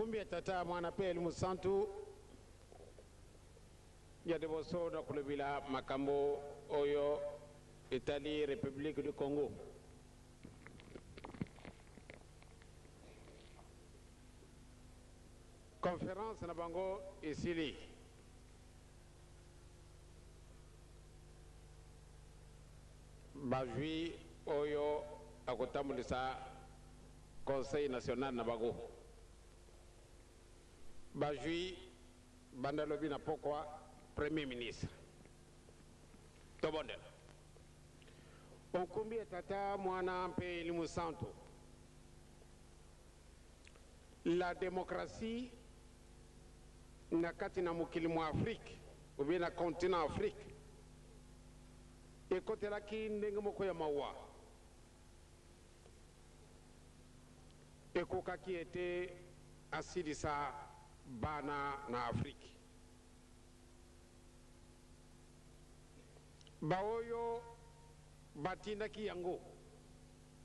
Onkumbi ya Tata, Mwana mpe Elimo Santu ya liboso na kolobela makambo oyo etali Republique du Congo. Conference na bango esili. Bazwi oyo akotambulisa Conseil national na bango. Bazwi banda lobi na pokwa Premier ministre. Tobondela. Okumbi ya Tata, Mwana mpe Elimo Santu. La democratie na kati na mokili mwa Afrique ou bien na continent Afrique ekotelaki ndenge moko ya mawa. Ekokaki ete asilisa bana na Afrique. Baoyo batindaki yango,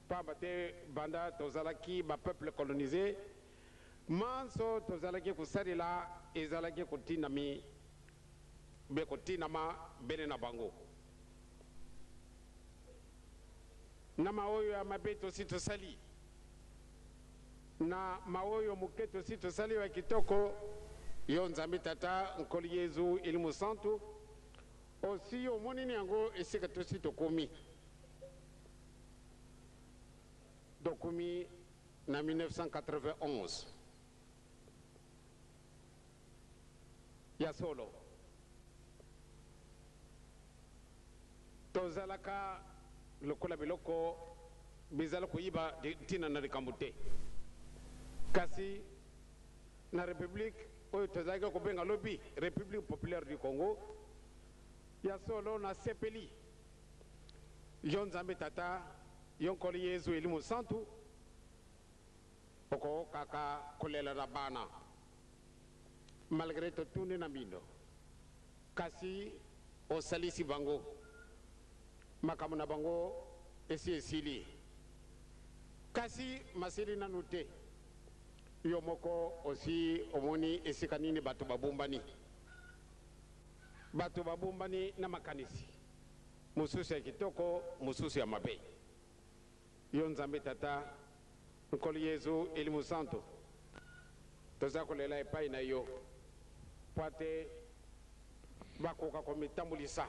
pamba te banda tozalaki ba peuples colonises, manso tozalaki kosalela ezalaki kotindami be kotindama bene na bango. Na maoyo ya mabe tosi tosali, na maoyo moke tosi tosali ya kitoko, yo Nzambe Tata, Nkolo Yezu, Elimo Santu, osi omonini yango esika tosi tokomi. Tokomi na 1991. Ya solo, tozalaka lokola biloko bizali koyiba ntina na likambo te. Kasi na Republique oyo tozalaki kobenga lobi Republique populaire du Congo, ya solo nasepeli yo Nzambe Tata, yo Nkolo Yezu Elimo Santu, Okokaka kolela na bana malgre totuni na mbindo kasi osalisi bango makambo na bango esi esili kasi masili nanu te yo moko osi omoni esika nini bato babombani bato babombani na makanisi mosusu ya kitoko mosusu ya mabe. Yo Nzambe Tata, Nkolo Yezu, Elimo Santu, toza kolela epai na yo mpo ate bakoka komitambulisa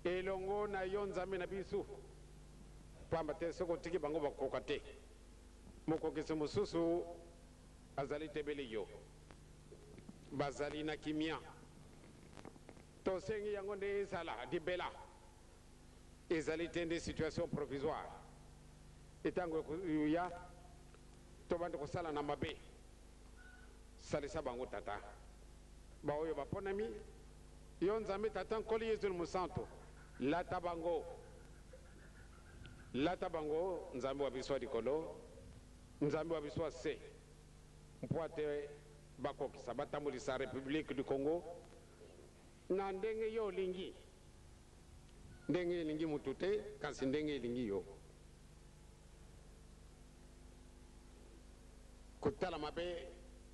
elongo na yo Nzambe na bisu, pamba te soki otiki bango bakokoka te. Mokokisi mosusu azali te bele yo. Bazali na kimia. Tosengi yango nde ezala libela. Ezali te nde situation provisoire etango ekoya tobandi kosala na mabe. Salisa bango Tata, baoyo baponami yo Nzambe Tata Nkolo Yezu Mosantu, lata bango, lata bango Nzambe wa biso wa likolo, Nzambe wa biso wa se, mpo ate bakokisa batambulisa Republique du Congo na ndenge yo olingi. Ndenge elingi mutu te, kasi ndenge elingi yo. Kotala mabe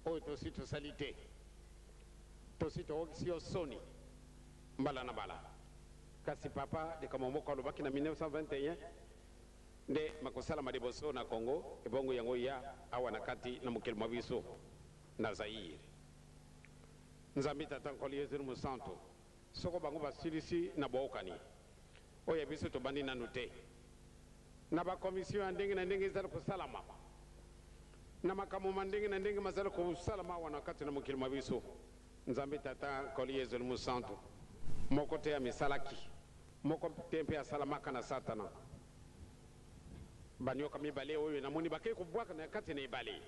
oyo tosi tosali te. Tosi tookisi yo soni mbala na mbala. Kasi Papa, likambo moko alobaki na 1921 nde makosalama liboso na Congo, ebongo yango ya awa na kati na mokili mwa biso na Zaïre. Nzambe Tata Nkolo Yezu Mosantu. Soko bango basilisi na bookani, oyo ya biso tobandi nanu te. Na ba commissions ya ndenge na ndenge ezali kosalama, na makambo ma ndenge na ndenge mazali kosalama awa na kati na mokili mwa biso, Nzambe Tata, Nkolo Yezu Mosantu, moko te amisalaki, moko te mpe asalamaka na Satana. Banyoka mibale oyo namoni bakei kobwaka na kati na ebale.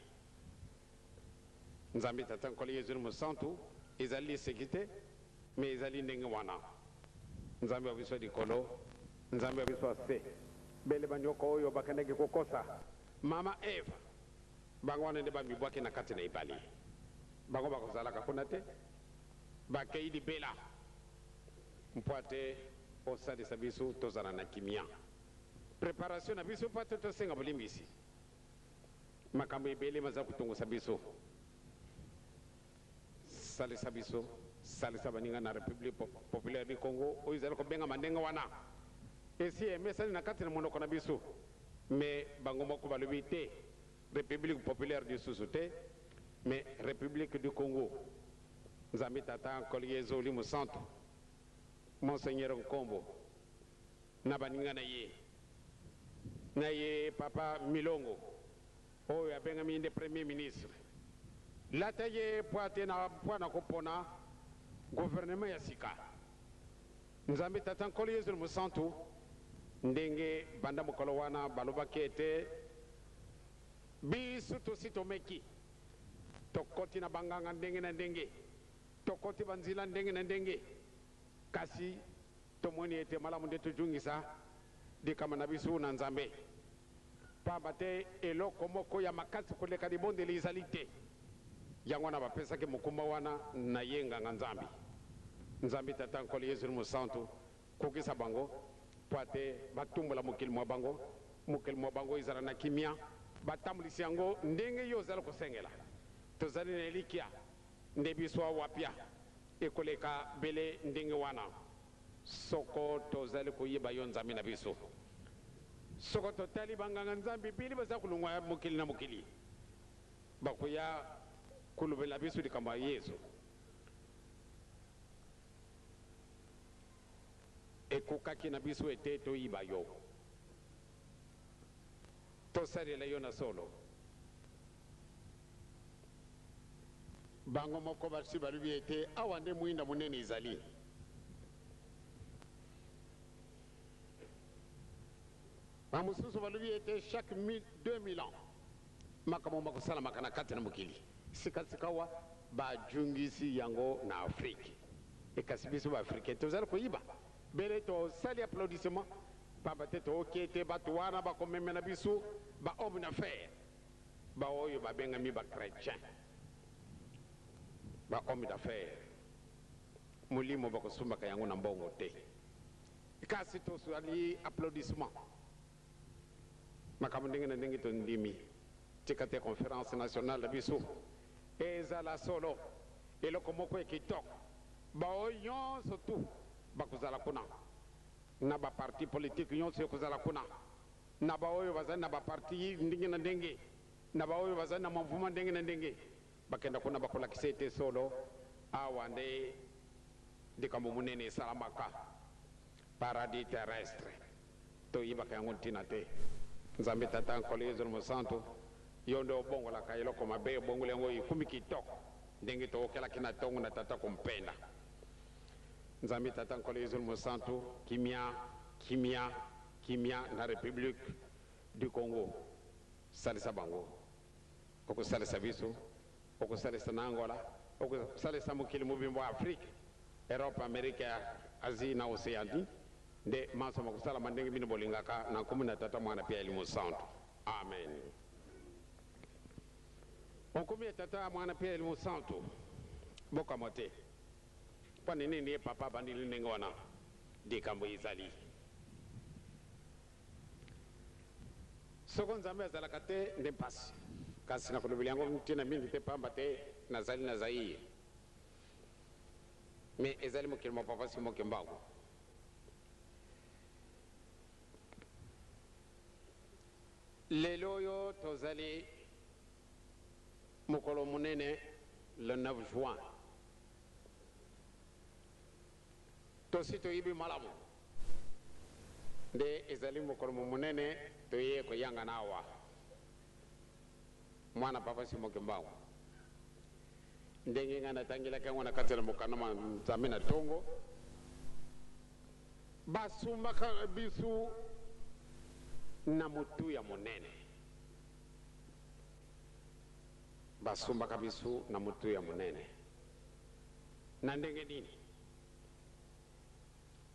Nzambe Tata Nkolo Yezu Mosantu, ezali liseki te, mais ezali ndenge wana. Nzambe wa biso ya likolo, Nzambe wa biso ya se, bele banyoka oyo bakendaki kokosa mama Eva, bango wana nde bamibwaki na kati na ebale. Bango bakozalaka kuna te, bakei libela. Mpo ate osalisa biso tozala na kimia. Preparation na biso mpo ate tosenga bolimbisi. Makambo ebele maza kotungusa biso. Salisa biso, salisa baninga na Republique Populaire du Congo oyo ezali kobengama ndenge wana. Esi emesani na kati na monoko na biso, mais bango moko balobi te Republique Populaire lisusu te, mais Republique du Congo. Nzambe Tata, Nkolo Yezu, Molimo Santu, Monseigneur Nkombo na baninga na ye, na ye Papa Milongo oyo abengami nde Premier ministre, lata ye mpo ate na mpo na kopona gouvernement ya sika. Nzambe Tata, Nkolo Yezu Mosantu, ndenge banda mokolo wana balobaki ete biso tosi tomeki, tokoti na banganga ndenge na ndenge, tokoti banzila ndenge na ndenge, kasi tomoni ete malamu nde tozongisa likambo na biso na Nzambe, pamba te eloko moko ya makasi koleka libondeli ezali te. Yango wana bapesaki mokumba wana na ye nganga Nzambe. Nzambe Tata, Nkolo Yezu Mosantu, kokisa bango po ate batumbola mokili mwa bango, mokili mwa bango ezala na kimia, batambulisi yango ndenge yo ozali kosengela. Tozali na elikya nde biso awa pia ekoleka bele ndenge wana, soko tozali koyeba yo Nzambe na biso. Soko totali banganga Nzambe bili baza kolongwa mokili na mokili, bakoya kolobela biso likambo ya Yesu. Ekokaki na biso ete toyiba yo, tosalela yo na solo. Bango moko basi balobi ete awa nde mwinda monene ezali. Bamosusu balobi ete chaque 2000 ans makambo makosalamaka na kati na mokili. Sikasikawa bajungisi yango na Afrique. Ekasi biso baafricain tozali koyiba bele, tosali applaudissement pamba te tooki ete bato wana bakomemela biso ba homme d'affaires, baoyo babengami ba chrétien, ba homme d'affaires. Molimo bakosumbaka yango na mbongo te, kasi tosali applaudissement. Makambo ndenge na ndenge tondimi. Tika te conférence nationale na biso ezala solo eloko moko ya kitoko. Baoyo nyonso tu bakozala kuna, na baparti politike nyonso ekozala kuna, na baoyo bazali na baparti ndenge na ndenge, na baoyo bazali na mouvement ndenge na ndenge, bakenda kuna, bakolakisa ete solo awa nde likambo monene esalamaka, paradis terrestre. Toyibaka yango ntina te. Nzambe Tata, Nkolo Yezu Mosantu, yo nde obongolaka eloko mabe, obongoli yango ekumi kitoko, ndenge tookelaki na ntongo na Tata kompenda. Nzambe Tata, Nkolo Yezu Mosantu, kimia, kimia, kimia na République du Congo. Salisa bango, okosalisa biso, okosalisa na Angola, okosalisa mokili mobimba wa Afrique, Europe, Amerika, Asie na Océanie, nde manso makosalama ndenge bino bolingaka, na nkombo na Tata, Mwana mpe ya Elimo Santu. Amen. Nkombo ya Tata, Mwana mpe ya Elimo Santu. Bokamwa te mpo na nini ye papa abandeli ndenge wana. Likambo ezali, soko Nzambe azalaka te nde mpasi. Kasi nakolobela yango ntina mingi te, pamba te nazali na Zaire, me ezali mokili mwa Papa Simon Kimbangu. Lelo oyo tozali mokolo monene, le 9 juin. Tosi toyebi malamu nde ezali mokolo monene toye koyangana awa, mwana Papa Simon Kimbangu, ndenge ngai natangelaki yango na kati na mokanda mwa Nzambe na ntongo. Basumbaka biso na motuya monene, basumbaka biso na motuya monene na ndenge nini?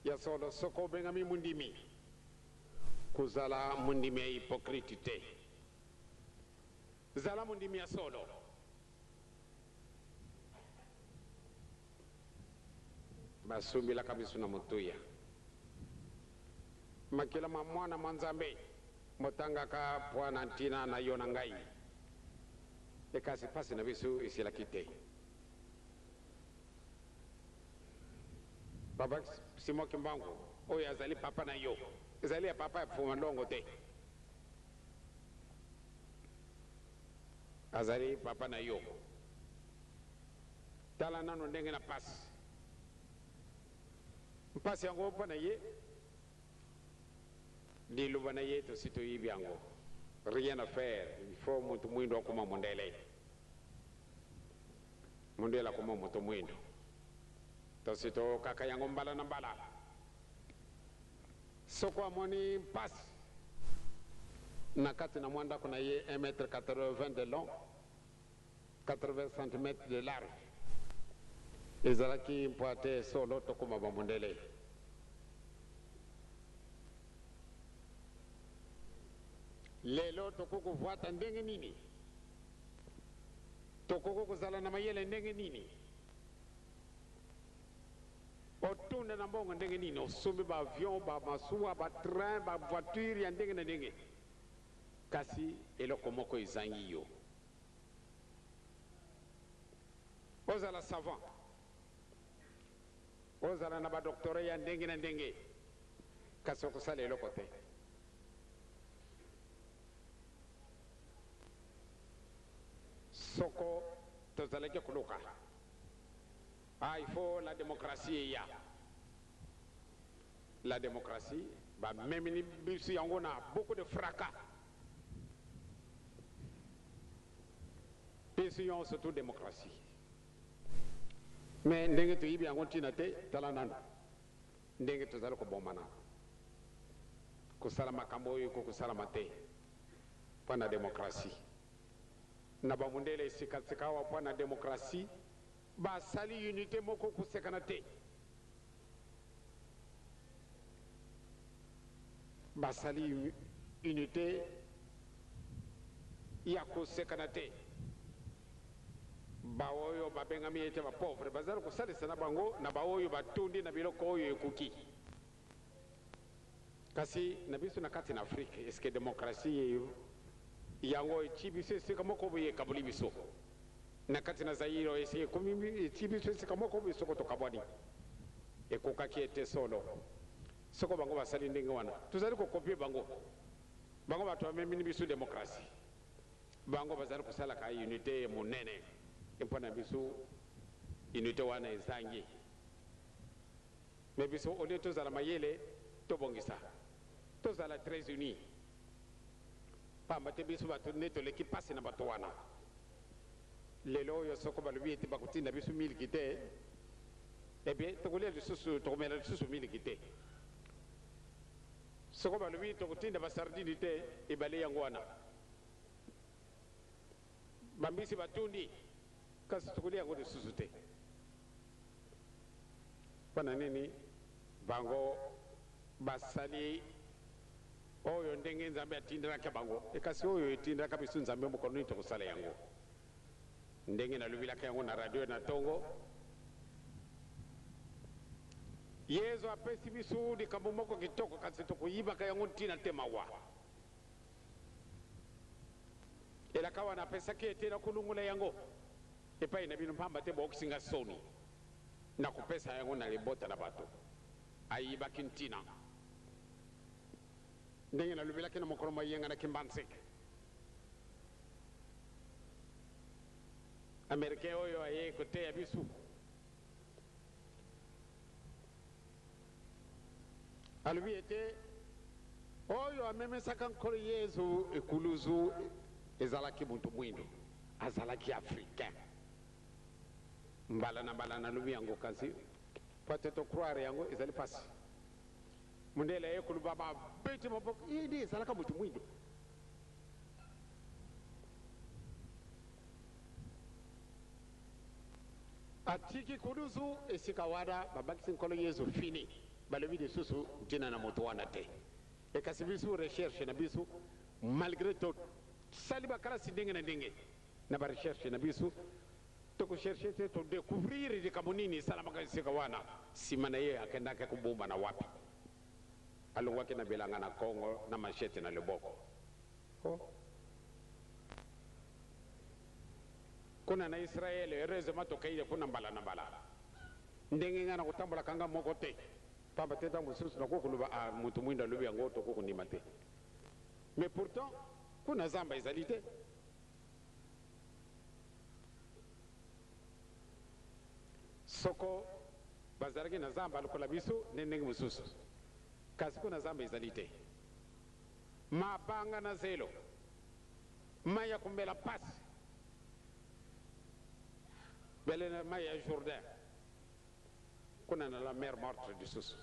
Ya solo, soko obengami mondimi, kozala mondimi ya hypocrite te, zala mondimi ya solo. Basumbelaka biso na motuya makila ma mwana mwa Nzambe motangaka mpo na ntina na yo na ngai. Kasi mpasi na biso esilaki te. Papa Simon Kimbangu oyo azali papa na yo, ezali ya papa ya Mfuma Ndongo te, azali papa na yo. Tala nano ndenge na pasi, mpasi yango mpo na ye, liloba na ye tosi toyibi yango. Rien à faire, il faut moto mwindo akoma mondele, mondele akoma moto mwindo. Tosi tokaka yango mbala na mbala. Soko amoni mpasi na kati na mwa ndako na ye, 1 mètre 80 de long, 80 cm de large, ezalaki mpo ate solo tokóma bamondele. Lelo tokoki kovwata ndenge nini? Tokoki kozala na mayele ndenge nini? Otunda na mbongo ndenge nini? Osombi baavion, bamasuwa, batrain, bavoiture ya ndenge na ndenge, kasi eloko moko ezangi yo. Ozala savant, ozala na badoctorat ya ndenge na ndenge, kasi okosala eloko te. Soko tozalaki koluka, ah, il faut la démocratie eya. La démocratie bamemini biso yango na beaucoup de fracas. Biso nyonso tu démocratie, mais ndenge toyibi yango ntina te. Tala nano ndenge tozali kobomana, kosala makambo oyo ekokosalama te mpo na démocratie. Na bamundele esikasika awa, mpo na démocratie basali unité moko kosekana te. Basali unité ya kosekana te. Baoyo babengami ete bapauvre bazali kosalisa na bango na baoyo batundi na biloko oyo ekoki. Kasi na biso na kati na Afrique, est-ce démocratie yango eti biso esika moko boye, ekaboli biso? Na kati na Zaire, esi ekomi eti biso esika moko boye, soko tokabwani? Ekokaki ete solo soko bango basali ndenge wana, tozali kocopier bango. Bango bato bamemini biso démocratie, bango bazali kosalaka unité monene. Mpo na biso unité wana ezangi. Mais biso, au lieu tozala mayele, tobongisa, tozala très unis, pamba te biso bato nde toleki mpasi na bato wana. Lelo oyo, soko balobi ete bakotinda biso miliki te, eh bien tokolia lisusu, tokomela lisusu miliki te. Soko balobi tokotinda basardine te, ebale yango wana, bambisi batundi, kasi tokolia yango lisusu te. Mpo na nini? Bango basali oyo ndenge Nzambe atindelaka bango. Ekasi oyo etindelaka biso Nzambe, mokolo nini tokosala yango? Ndenge nalobilaka yango na radio na ntongo, Yezu apesi biso likambo moko kitoko, kasi tokoyibaka yango ntina te. Mawa. Elaka wana apesaki ete nakolongola yango epai na bino, pamba te boyokisinga soni, na kopesa yango na libota na bato. Ayibaki ntina. Ndenge nalobelaki na mokolo moyenga na Kimbanseke, Américain oyo aye koteya biso alobi ete oyo amemesaka Nkolo Yezu ekuluzu ezalaki moto mwindo, azalaki Africain. Mbala na mbala nalobi yango, kasi po te tocroire yango ezali mpasi. Mondele aye koloba, babeti maboko, ye nde ezalaka moto mwindo. Atiki kuluzu esika wana babakisi Nkolo Yezu, fini. Balobi lisusu ntina na moto wana te. Ekasi biso, recherche na biso, malgré tosali bakalasi ndenge na ndenge na barecherche na biso, tokochercher te todécouvrir likambo nini esalamaka esika wana. Nsima na ye akendaki kobomba na wapi? Alongwaki na bilanga na Congo na machette na loboko. Oh. Kuna na Israël, heureusement tokei kuna mbala na mbala. Ndenge ngai nakotambolaka nga moko te, pamba te ntango mosusu nakoki koloba ah, moto mwindo alobi yango, tokoki kondima te. Mais pourtant kuna zamba ezali te. Soko bazalaki na zamba lokola biso nde ndenge mosusu, kasi kuna zamba ezali te. Mabanga na zelo, mai ya komela mpasi, bele na mai ya Jourdain, kuna na la mer Morte lisusu.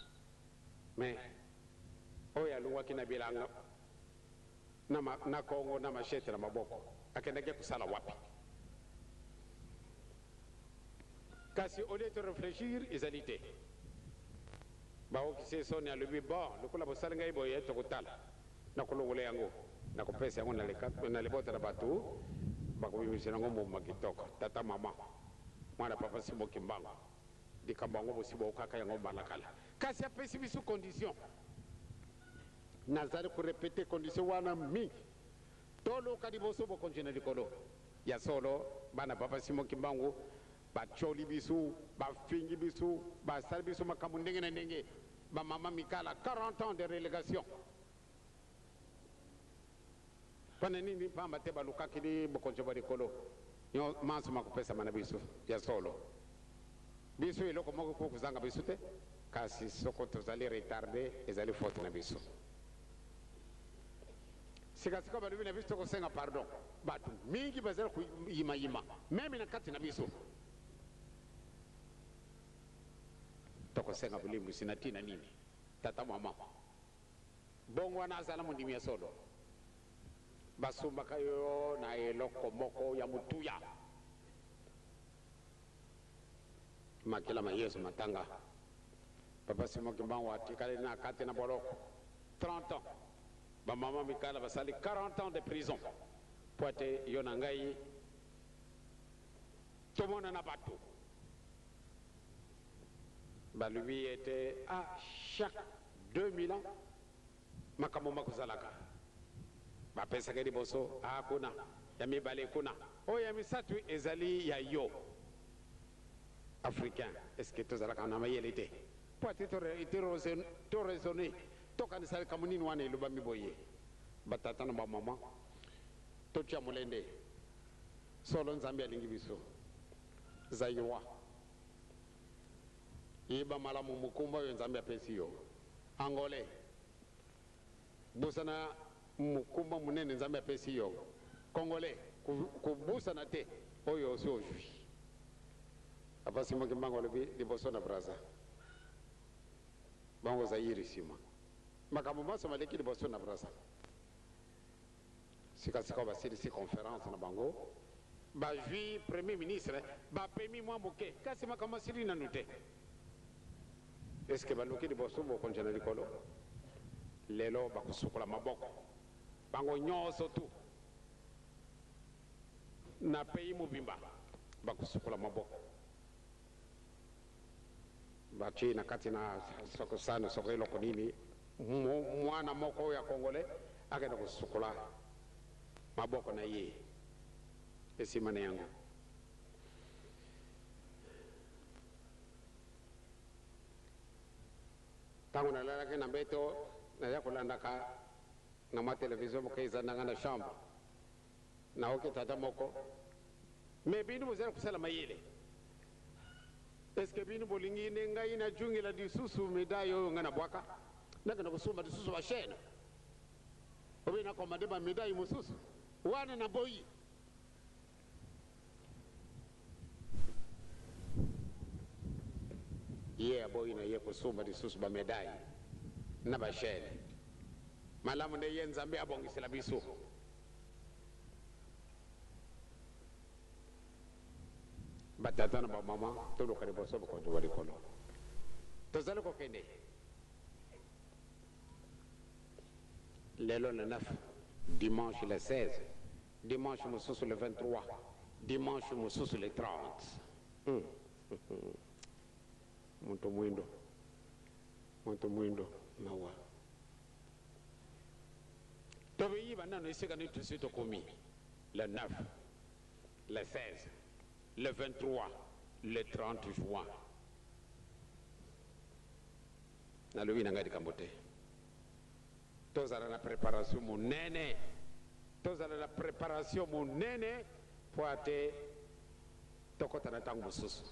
Mais oyo alongwaki na bilanga na, ma, na Congo na machete na maboko akendaki kosala wapi? Kasi au lieu de réfléchir ezali te. Baokisi ye soni, alobi bon, lokola bosali ngai boye, tokotala, nakolongola yango, nakopesa yango na libota na bato, bakobimisela yango mbuma kitoko. Tata, mama, mwana papa Simon Kimbangu, likambo yango bosi bookaka yango mbala kala, kasi apesi biso condition. Nazali korepete condition wana mingi. Toluka liboso bokonzi na likolo. Ya solo, bana papa Simon Kimbangu batioli biso, bafingi biso, basali biso makambo ndenge na ndenge. Bamama Mikala, 40 ans de relégation. Mpona nini? Pamba te balukaki bokonzi bwa likolo, manso makopesama na biso. Ya solo, biso eloko moko ekoki kozanga biso te, kasi soko tozali retardé, ezali faute na biso. Sikasika balobi na biso tokosenga pardon. Bato mingi bazali koyimayima meme na kati na biso. Tokosenga bolimbisi na ntina nini? Tata, mama, bongo wana azala mondimi ya solo. Basumbaka yo na eloko moko ya motuya, makila ma Yesu matanga. Papa Simon Kimbangu atikali na kati na boloko 30 ans. Bamama Mikala basali 40 ans de prison po ete yo na ngai tomona na bato. Balobi ete a chaque 2000 ans makambo makozalaka. Bapesaka liboso a kuna, ya mibale kuna, oyo ya misato ezali ya yo africain. Est-ce tozalaka na mayele te po ate to raisonner, tokanisa likambo nini wana elobami boye? Batata na bamama, totia molende. Solo Nzambe alingi biso. Zaïrois, yeba malamu mokumba oyo Nzambe apesi yo. Angolais, bosana mokumba monene Nzambe apesi yo. Congolais, kobosana te oyo osi ozwi. Papa Simon Kimbangu alobi liboso na Braza, bango Zaïre nsima. Makambo nyonso maleki liboso na Braza. Sikasika basilisi conférence na bango, bazwi premier ministre, bapemi mwa moke, kasi makambo asili nanu te. Eske baluki liboso bokonzi na likolo? Lelo bakosukola maboko bango nyonso tu na pays mobimba, bakosukola maboko, batie na kati na soko sani, soko eloko nini, mwana moko oyo ya congolais akende kosukola maboko na ye esima na yango. Ntango nalalaki na mbeto, naza kolandaka na mwa televizio moke eza nanga na chambre, naoki tata moko: "Me bino bozali kosala mayele, eske bino bolingi nde ngai najungela lisusu médaille oyo ngai nabwaka, nakende kosomba lisusu bachaîne obe nakomande bamédaille mosusu wana? Naboyi." Ye aboyi na ye kosomba lisusu bamédaille na bachaîne. Malamu nde ye Nzambe abongisela biso. Batata na bamama, toluka liboso bokonzi bwa likolo. Tozali kokende lelo le 9, dimanche le 16, dimanche mosusu le 23, dimanche mosusu le 30. Moto mwindo, moto mwindo, mawa. Tobeyiba nano esika nini tosi tokomi, le 9, le 16. le 23, le 30 juin. Nalobi na ngai likambo te. Tozala na préparation monene, tozala na préparation monene mpo ate tokɔta na ntango mosusu.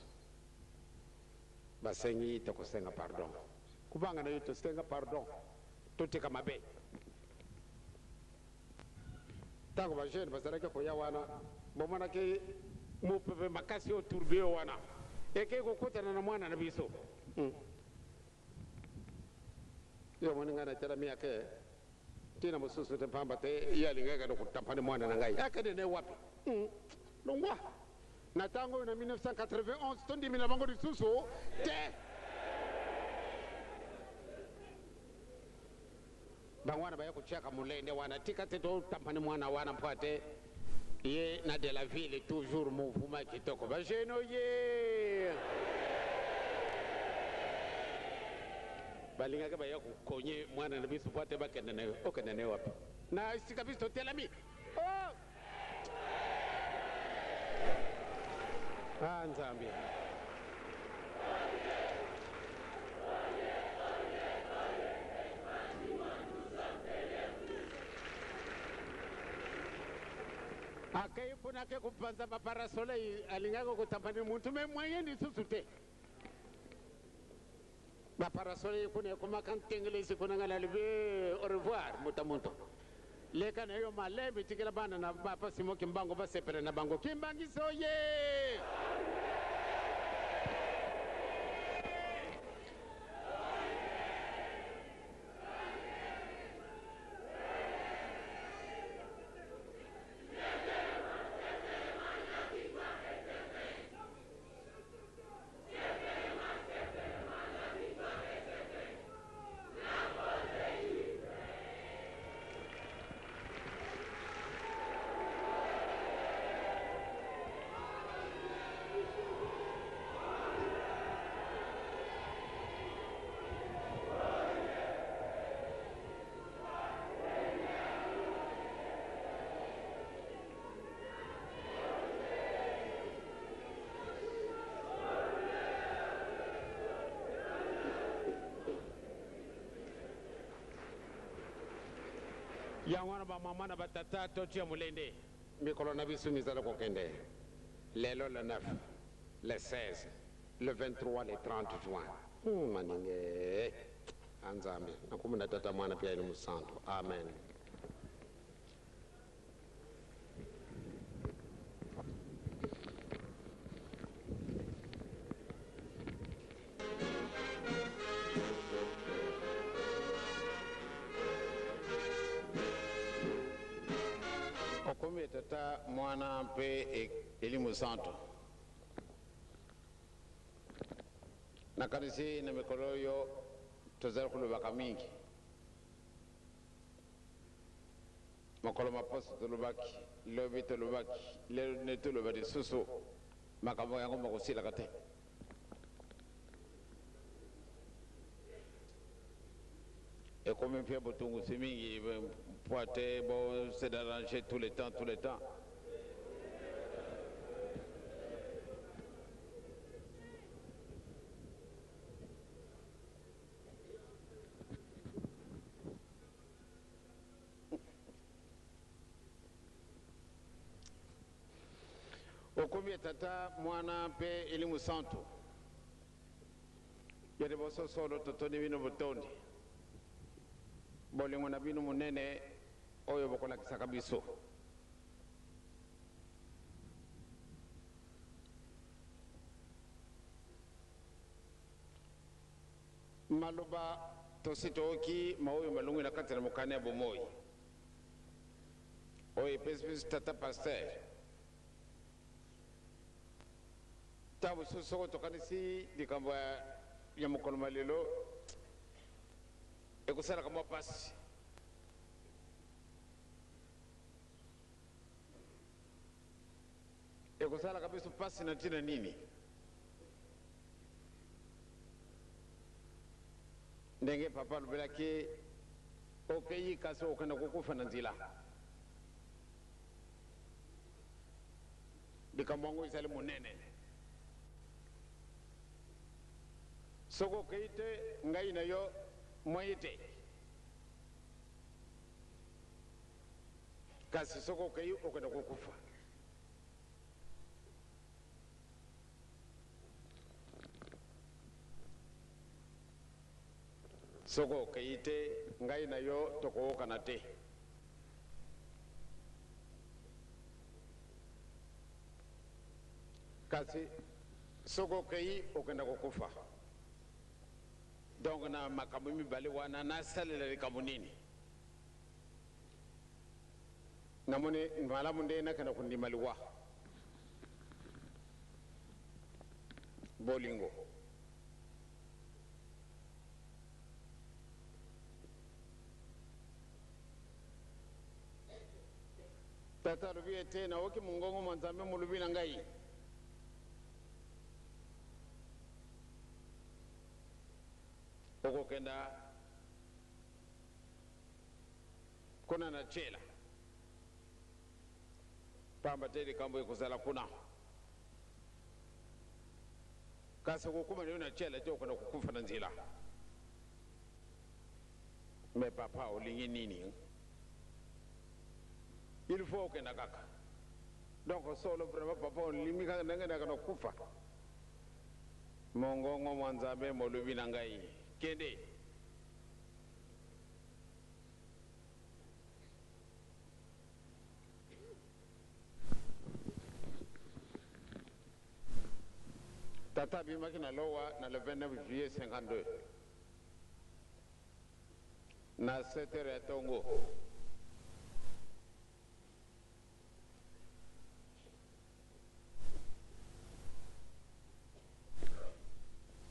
Basengi tokosenga pardon, kubanga na yo tosenga pardon, totika mabe. Ntango bajeune bazalaki koya wana, bomonaki mopepe makasi oyo tourbillon wana ekei kokutana na mwana na biso. Yo omoni ngai natelami ake ntina mosusu te, pamba te ye alingaki kende kotampane mwana na ngai, akende ne wapi? Longwa na ntango oyo na 1991, tondimi na bango lisusu te. Bango wana baya kotiaka molende wana, tika te totampane mwana wana, mpo ate ye na de la ville toujours mouvement kitoko. Bajeune oye balingaki baya kokonye mwana na biso mpo ate bakende na yo, okende na ye wapi na esika biso totelami? Oh! Ah, Nzambe! Akei kuna, ake kopanza baparasoleil, alingaki kotampani muntu me moyen lisusu te. Baparasoleil kuna ekomaka ntengelesi kuna. Ngai nalobi au revoir, moto moto leka na yo malembe, tikela bana na papa Simo Kimbangu basepela na bango. Kimbangiso ye! Yango wana, bamama na batata, totia molende. Mikolo na biso mizala kokende. Lelo le 9, le 16, le 23, le 30 juin. Maninge anzambe nakumuna tata, mwana mpe ali mosantu, amen. Okomi tata, mwana mpe elimu santo. Nakanisi na mikolo oyo tozali kolobaka mingi. Mokolo maposo tolobaki, lobi tolobaki, lelo nde toloba lisusu. Makambo yango makosilaka te. Ekomi mpe botungusi mingi mpo ate bo se d'arranger tout le temps, tout le temps. Okomi ya tata, mwana mpe elimu santu. Ya liboso solo, totondi bino botondi bolingo na bino monene oyo bokolakisaka biso. Maloba tosi tooki maoyo malongwi na kati na mokanda ya bomoi oyo epesi biso tata pasteur. Ntango mosusu soko tokanisi likambo ya mokolo ma lelo, ekosalaka mwa mpasi. Ekosalaka biso mpasi na ntina nini? Ndenge papa alobelaki, okei kasi okenda kokufa na nzela. Likambo yango ezali monene. Soki okei te, ngai na yo moye te. Kasi soki okei, okenda kokufa. Soki okei te, ngai na yo tokookana te. Kasi soki okei, okenda kokufa. Donc na makambo mibale wana, nasalela likambo nini? Namoni malamu nde nakenda kondima liwa. Bolingo. Tata alobi ete, Naoki mongongo mwa Nzambe molobi na ngai. Okokenda kuna na Tshela, pamba te likambo ekozala kuna. Kasi okokoma na yo na Tshela te, okenda kokufa na nzela. Mais papa, olingi nini? Il faut okenda kaka. Donc solo vraiment papa, olimi kaka ndenge naka na kufa. Mongongo mwa Nzambe molobi na ngai, kende. Tata abimaki na Lowa na le 29 juillet 52 na 7 heures ya tongo.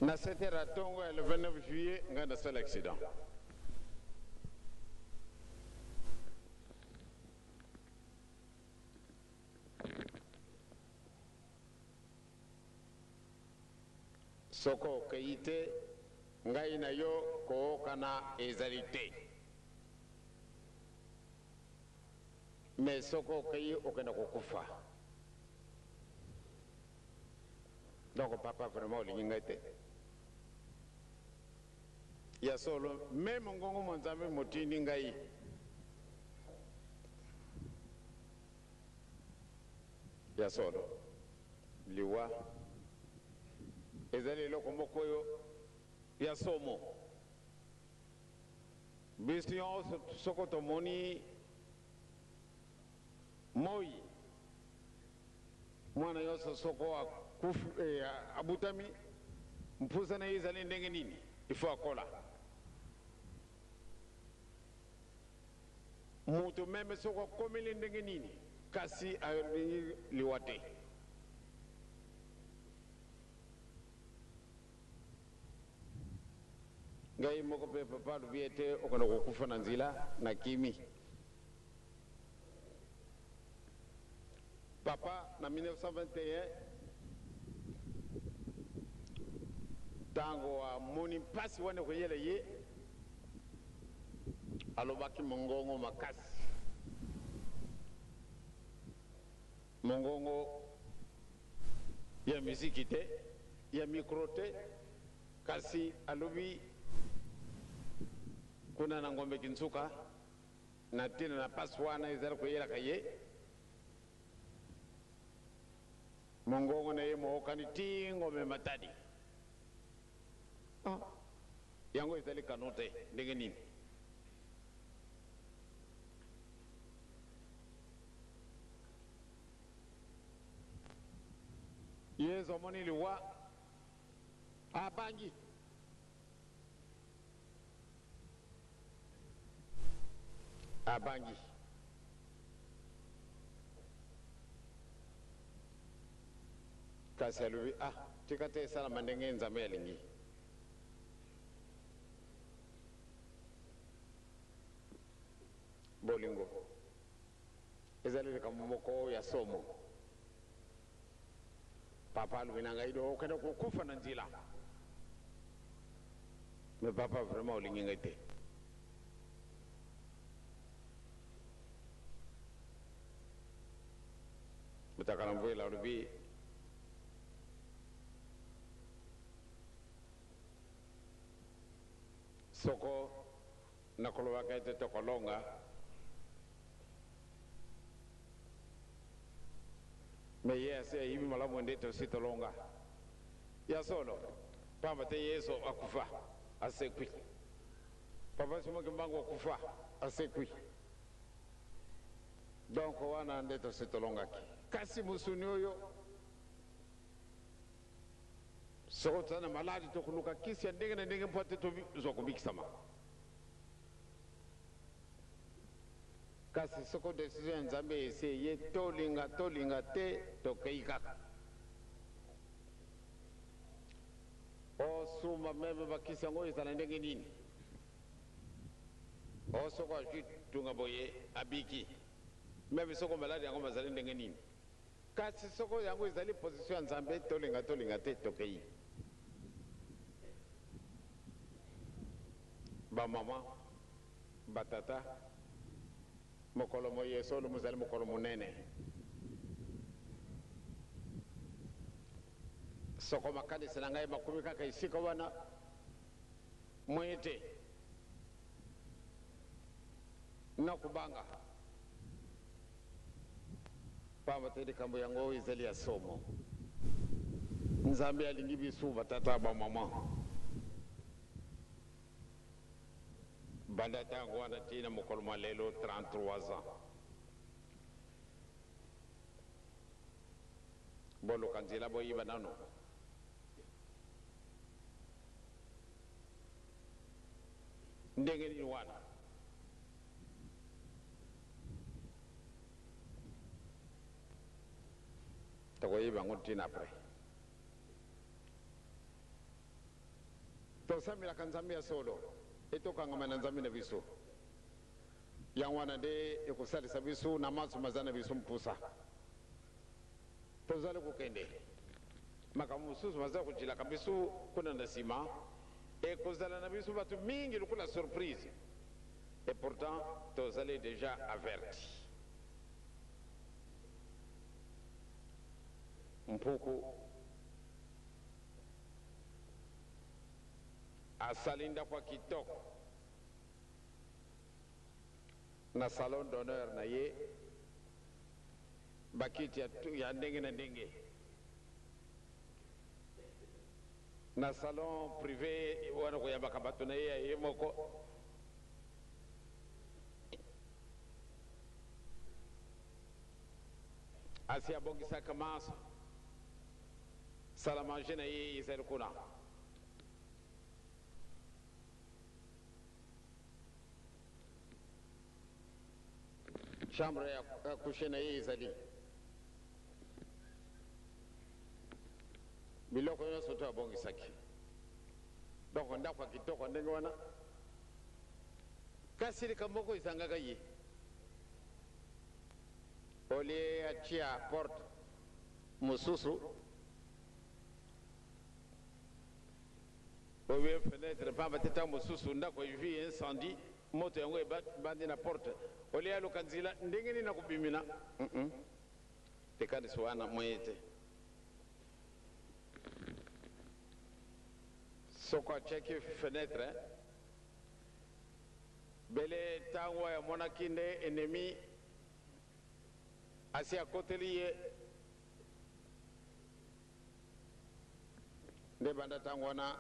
Na 7 heures ya tongo ya le 29 juillet, ngai nasala accident. Soko okei te, ngai na yo kookana ezali te. Mais soko okei, okenda kokufa. Donc papa, vraiment olingi ngai te? Ya solo, me mongongo mwa Nzambe motindi ngai. Ya solo, liwa ezali eloko moko oyo ya somo. Biso nyonso soko tomoni moi, mwana nyonso soko akufi, eh, abutami, mpusa na ye ezali ndenge nini? Il faut akola. Moto meme soko akomeli ndenge nini, kasi alingi liwa te. Ngai moko mpe papa alobi ete okenda kokufa na nzela, nakimi. Papa na 1921, ntango amoni mpasi wana ekoyela ye, alobaki mongongo makasi, mongongo ya miziki te, ya micro te, kasi alobi kuna na Ngombe Kinsuka na ntina na mpasi wana ezali koyelaka ye. Mongongo na ye mookani tii Ngombe Matadi. Ah, yango ezali kano te, ndenge nini? Yezu amoni liwa, abangi. Abangi. Kasi alobi, ah, tika te esalama ndenge Nzambe alingi. Bolingo ezali likambo moko ya somo. Papa alobi na ngai, do okende kokufa na nzela. Mais papa, vraiment olingi ngai te? Mutakala Mvuela alobi soko nakolobaka ete tokolonga me ye asi ayibi malamu nde tosi tolonga ya solo pamba te Yesu akufa asekwi Papa Simon Kimbangu akufa asekwi Donc wana nde tosi tolongaki. Kasi mosuni oyo soko toza na maladi tokoluka kisi ya ndenge na ndenge mpo ete tozwa kobikisama. Kasi soko decision ya Nzambe esi eye, tolinga tolinga te, tokei kaka. Osumba meme bakisi yango ezala ndenge nini? Oh soko azui tunga boye abiki meme soko maladi yango mazali ndenge nini kasi soko yango ezali position ya Nzambe tolinga tolinga te tokeyi. Ba maman, ba tata mokolo moye solo mozali mokolo monene. Soko makanisi na ngai makomi kaka esika wana Moyen te. Na kobanga. Pamba te likambo yango ezali ya somo. Nzambe alingi biso ba tata ba maman. Banda tango wana tii na mokolo mwa lelo 33 ans. Boluka nzela boyiba nanu. Ndenge nini wana? Tokoyeba yango ntina après. Tosambelaka Nzambe ya solo e tokangama na Nzambe na biso. Yango wana nde ekosalisa biso na manso maza na biso mposa. Tozali kokende. Makambo mosusu maza kojilaka biso kuna na nsima, ekozala na biso bato mingi lokola surprise. Et pourtant tozali dejà averti. Mpuku asali ndako ya kitoko na salon d'honneur na ye. Bakiti ya, ya ndenge na ndenge na salon prive wana koyambaka bato na ye ya ye moko. Asi abongisaka manso, salle à manger na ye ezali kuna. Chambre ya coucher na ye ezali biloko nyonso to abongisaki. Donc ndako ya kitoko ndenge wana, kasi likambo moko ezangaka ye. Au lieu atia porte mosusu ou bien fenetre, pamba te ntango mosusu ndako ezwi incendie, Moto yango ebandi na porte au lieu aluka nzela ndenge nini akobimina hum likanisi wana moyen te. Soko atiaki fenetre bele tango amonaki nde ennemi asi akoteli ye nde banda tango wana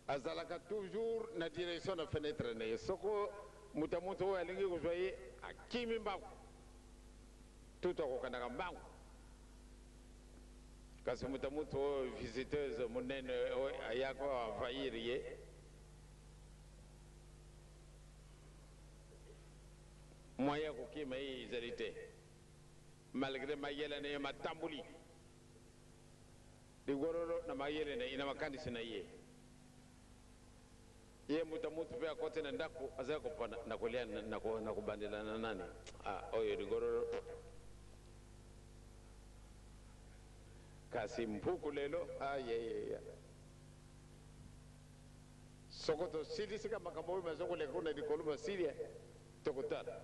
Azalaka toujours na direction na fenetre na ye soko moto ya moto oyo alingi kozwa ye akimi mbangu tout akokandaka mbangu kasi moto ya moto oyo visiteuse monene oyo ayaka envahir ye moyen ya kokima ye ezali te malgre mayele na ye matamboli Ligololo na mayele na ye, na makanisi na ye. Ye mbuta mutu pe akoti na ndaku azali kopona na kolia na kobandela na nani? Ah oyo ligololo. Kasi mpuku lelo ayeyeya. Soko tosilisi ka makambo oyo maza koleka kuna likolo masili tokotala.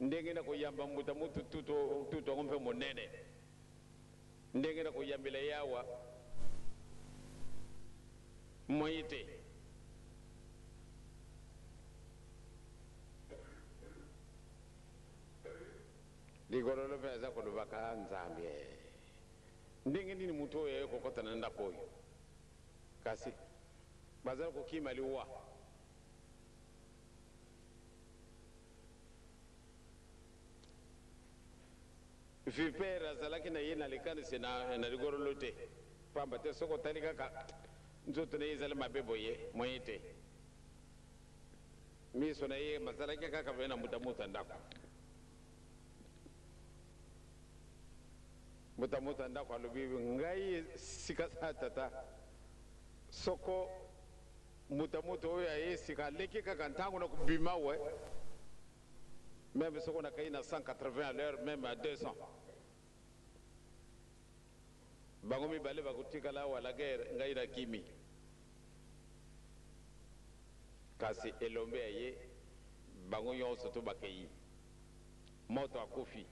Ndenge na koyamba mbuta mutu tutu tutu yango mpe monene, ndenge na koyambela ye awa moye te. Ligololo mpe aza kolobaka, Nzambe, ndenge nini moto oyo aye kokɔta na ndako oyo? Kasi bazali kokima liwa. Vipere azalaki na ye na likanisi na ligololo te, pamba te soki otali kaka nzoto na ye ezali mabe boye, moye te. Miso na ye mazalaki kaka pe na mbuta-mutu ya ndako. Mbuta-mutu ya ndako alobi, Ngai sika sa tata, soko mbuta-mutu oyo aye sika aleki kaka ntango na kobima we, meme soko nakeyi na 180 à l'heure, meme à 200, bango mibale bakotikala awa la guerre, ngai nakimi. Kasi elombe ya ye, bango nyonso to bakei. Moto akufi.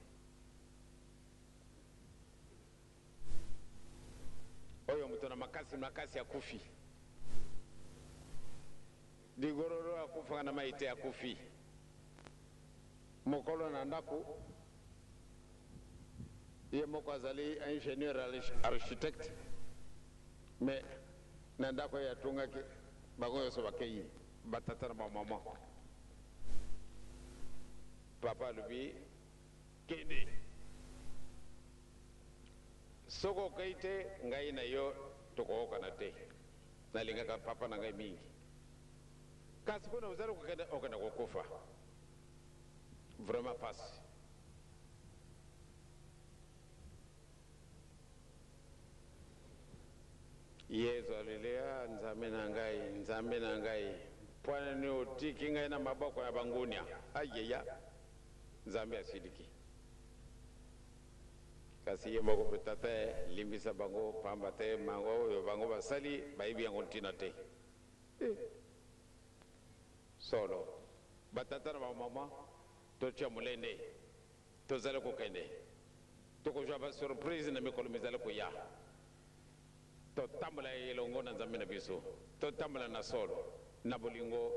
Oyo moto na makasi makasi akufi. Ligororo akufaka na mai te akufi. Mokolo na ndako, ye moko azali ingénieur architecte, mais na ndako oyo atongaki, bango nyonso bakei, batata na bamama. Papa alobi, kende, soki okei te, ngai na yo tokoyokana te. Nalingaka papa na ngai mingi, kasi kuna ozali kokende, okenda kokufa. Vraiment pasi. Yezu aleli, ah, Nzambe na ngai, Nzambe na ngai, mpo nini otiki ngai na maboko ya bangunia? Ayeya, Nzambe asiliki. Kasi ye moko mpe tata limbisa bango, pamba te mango oyo bango basali bayebi yango ntina te. Eh. Solo, batata na bamama, totia molende, tozali kokende, tokozwa basurprise na mikolo mizali koya. Totambola elongo na Nzambe na biso, totambola na solo, na bolingo,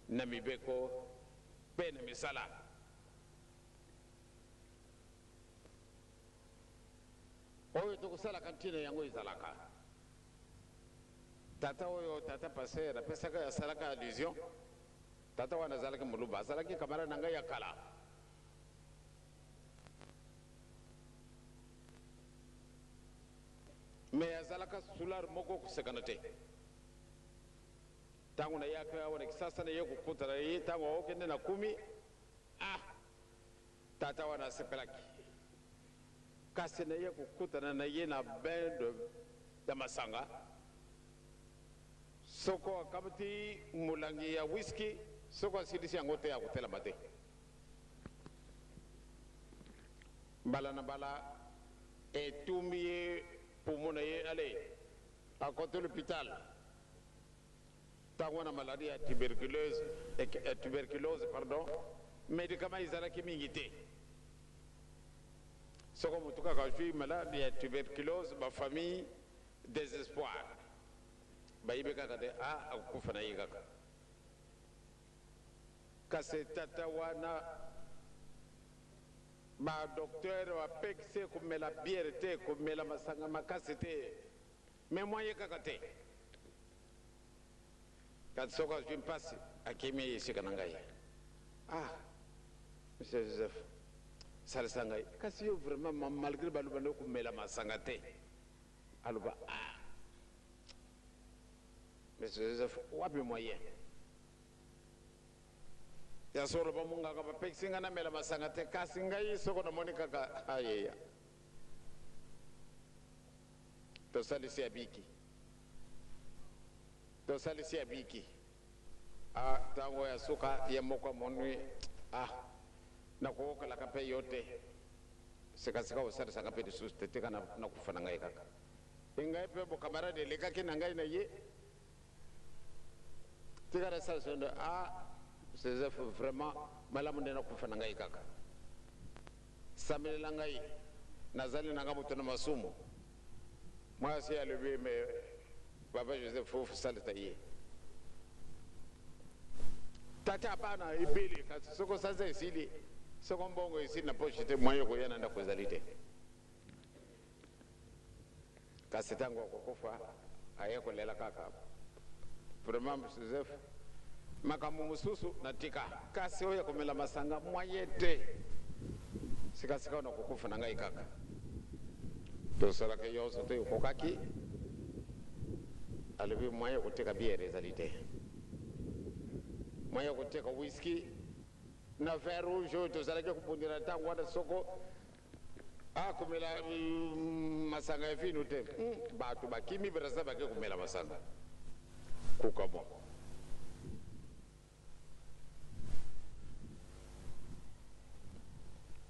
na mibeko mpe na misala. Oyo tokosalaka ntina yango ezalaka. Tata oyo, tata pasteur, apesaka, asalaka allusion. Tata wana azalaki moluba, azalaki camarade na ngai ya kala. Mais azalaka soulard moko kosekana te. Ntango nayaki awa na Kisasa, naye kokutana ye ntango aokende na kumi, ah, tata wana asepelaki. Kasi naye kokutana na ye na bain de ya masanga, soko akamati molangi ya whisky, soko asilisi yango te, akotelama te. Mbala na mbala etumbi ye poumon na ye, ale akoti l'hôpital. Ntango wana maladie ya tuberculose, tuberculose pardon, médicament ezalaki mingi te. Soko motu kaka azwi maladi ya tuberculose, bafamille désespoir, bayebi kaka te, a akokufa na ye kaka. Kasi tata wana, badocteur bapekisi ye komela biere te, komela masanga makasi te, mais moyen kaka te. Kasi soko azwi mpasi, akimi ye esika na ngai. Ah, monsieur Joseph, salisa ngai. Kasi yo vraiment, malgré baloba nde komela masanga te, aloba, ah, monsieur Joseph, wapi moyen ya solo? Bamonganga bapekisi ngai namela masanga te, kasi ngai soko namoni kaka, ayeya. Tosalisi ya biki, tosalisi ya biki. Ah, ntango ya suka, ye moko amoni, ah, nakokokalaka mpe yo te, sikasika osalisaka mpe lisusu te, tika nakufa na ngai kaka. Ngai mpe bokamarade elekaki na ngai na ye, tika nasalisa nde. Ah, Joseph, vraiment malamu nde nakufa na ngai kaka. Sambelela ngai, nazali na nga moto na masumu. Mwasi alobi, me papa Joseph fo salisa ye. Tata bana ebele, kasi soko sanza esili, soko mbongo esili na poche te, moyen koya na ndako ezali te. Kasi ntango akokufa, aye kolela kaka. Vraiment Joseph, makambo mosusu natika, kasi oyo komela masanga moyen te. Sikasika na kokufa na ngai kaka. Tosalaka nyonso to ekokaki, alobi moyen koteka bière ezali te, moyen koteka whisky na vin rouge oyo tozalaki kobundela ntango wana, soko akomela masanga ya vino te. Bato bakimi Braza, bake komela masanga kukamwa.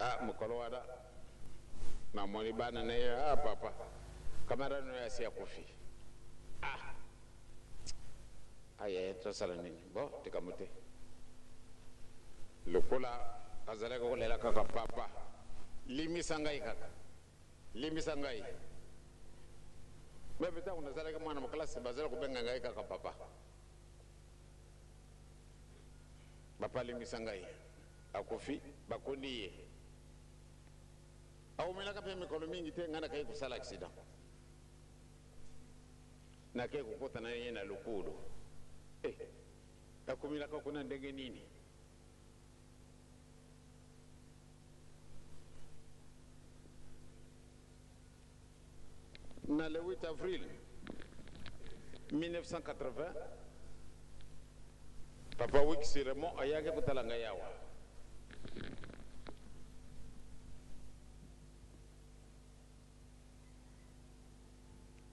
Ah, mokolo wana namoni bana na ye: "Ah, papa, camarade no asi akufi." Ah, aye, tosala nini? Bon, likambo te. Lokola azalaki kolela kaka: "Papa, limisa ngai kaka, limbisa ngai." Même ntango nazalaki mwana maklase, bazali kobenga ngai kaka papa. "Papa, limbisa ngai." Akufi, bakundi ye. Awumelaka mpe mikolo mingi te, ngai nakei kosala accident, nakei kokota na ye na lokolo. Eh, akomelaka kuna ndenge nini? Na le 8 avril 1980, papa Wikisi Raymond ayaki kotala ngai awa.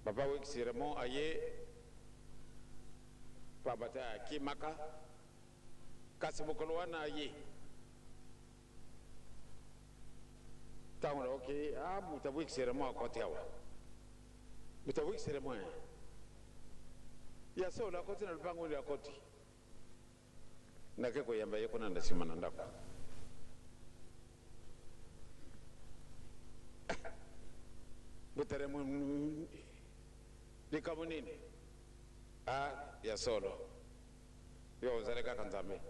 Papa Wikisi Raymond aye, pamba te akimaka, kasi mokolo wana aye. Ntango naoki: "Ah, moto Wikisi Raymond akoti awa." Moto Wikisi Raymond ya solo akoti na lupango oyo, akoti. Nake koyamba ye kuna na nsima na ndako. "Butaremo, likambo nini?" "Ah, ya solo, yo ozali kaka Nzambe.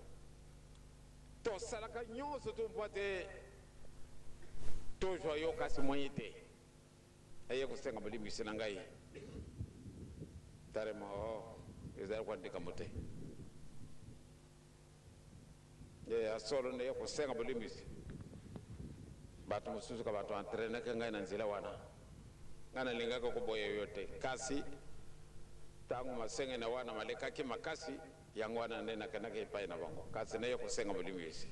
Tosalaka nyonso to mpo te tozwa yo, kasi moyen te." Aye kosenga bolimbisi na ngai. Tarema o ezali kwa likambo te ya solo nde ye kosenga bolimbisi. Bato mosusu ka bato entraînaki ngai na nzela wana. Ngai nalingaki koboya yo te, kasi ntango masengene wana malekaki makasi, yango wana nde nakendaki epai na bango, kasi naye kosenga bolimbisi.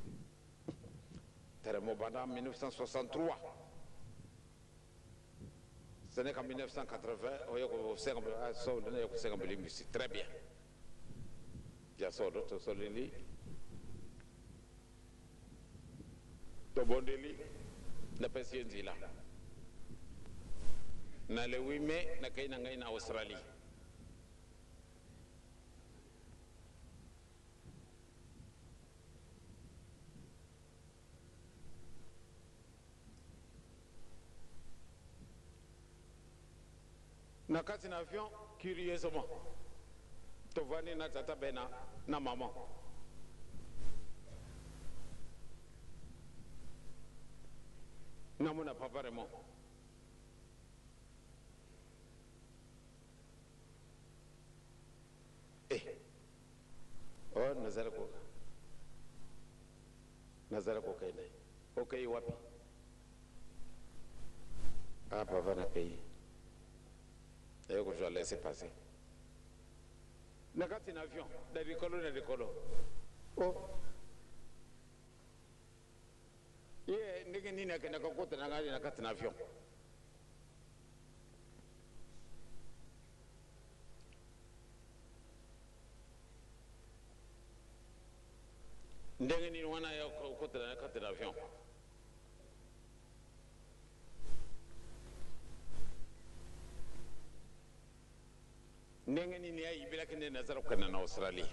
Teremo banda 1963, ce n'est qu'en 1980 oye kosenga solo, naye kosenga bolimbisi. Très bien, ya solo, tosoleli, tobondeli, napesi ye nzela. Na le 8 mai nakei na ngai na Australie. Na kati na avion, curieusement, tovandi na tata Bena na mama. Namona papa Raymond. Eh, oh, nazali kokende. Okei wapi? "Ah papa, nakei." Aye kozwa laissez-passer na kati na avion, na likolo, na likolo. Oh, ye ndenge nini akendaka kokota na ngai na kati na avion? Ndenge nini wana ya kokota na kati na avion? Ndenge nini ayibelaki nde nazala kokende na Australie?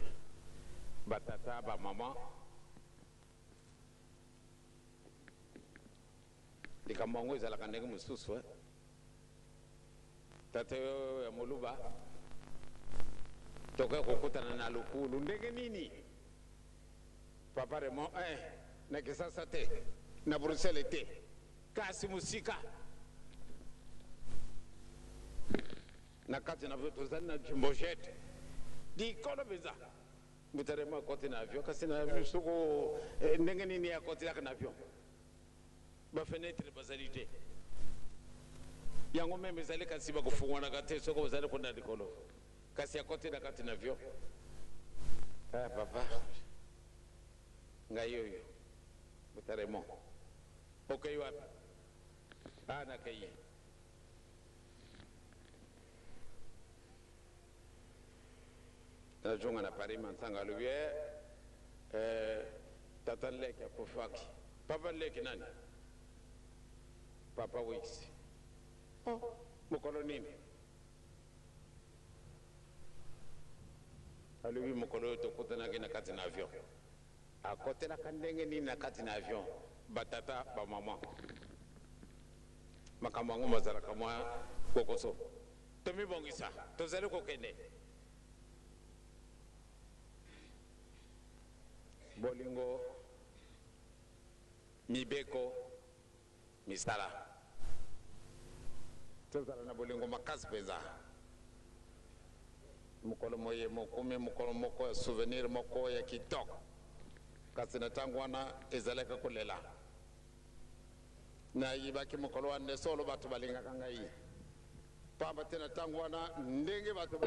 Batata, bamama. Likambo yango ezalaka ndenge mosusu eh. Tata oyo ya moluba tokoki kokutana na lukulu ndenge nini? Papa Raymond eh, na Kisasa te, na Bruxelles te, kasi mosika na kati na tozali na jumbo-jet likolo mpenza. Mbuta Raymond akoti na avion, kasi na avion soko eh, ndenge nini akotelaka na avion? Ba fenetre bazali te, yango meme ezali kasi bakofungwanaka te soko bazali kuna likolo, kasi akoti na kati na avion. Ah papa, ngai oyo Mbuta Raymond, okei wapi? Ah, nakei Nazonga na Paris, Mansanga alobi eh, eh, tata leki akufaki. Papa leki nani? Papa Wix. Oh, mokolo nini? Alobi mokolo oyo tokutanaki na kati na avion. Akotelaka ndenge nini na kati na avion? Batata, bamama, makambo yango mazalaka mwa kokoso. Tomibongisa, tozali kokende. Bolingo, mibeko, misala. Tozala na bolingo makasi mpenza. Mokolo moye mokomi mokolo moko ya souvenir moko ya kitoko, kasi na ntango wana ezalaki kolela. Nayibaki mokolo wana nde solo bato balingaka ngai, pamba te na ntango wana ndenge bato.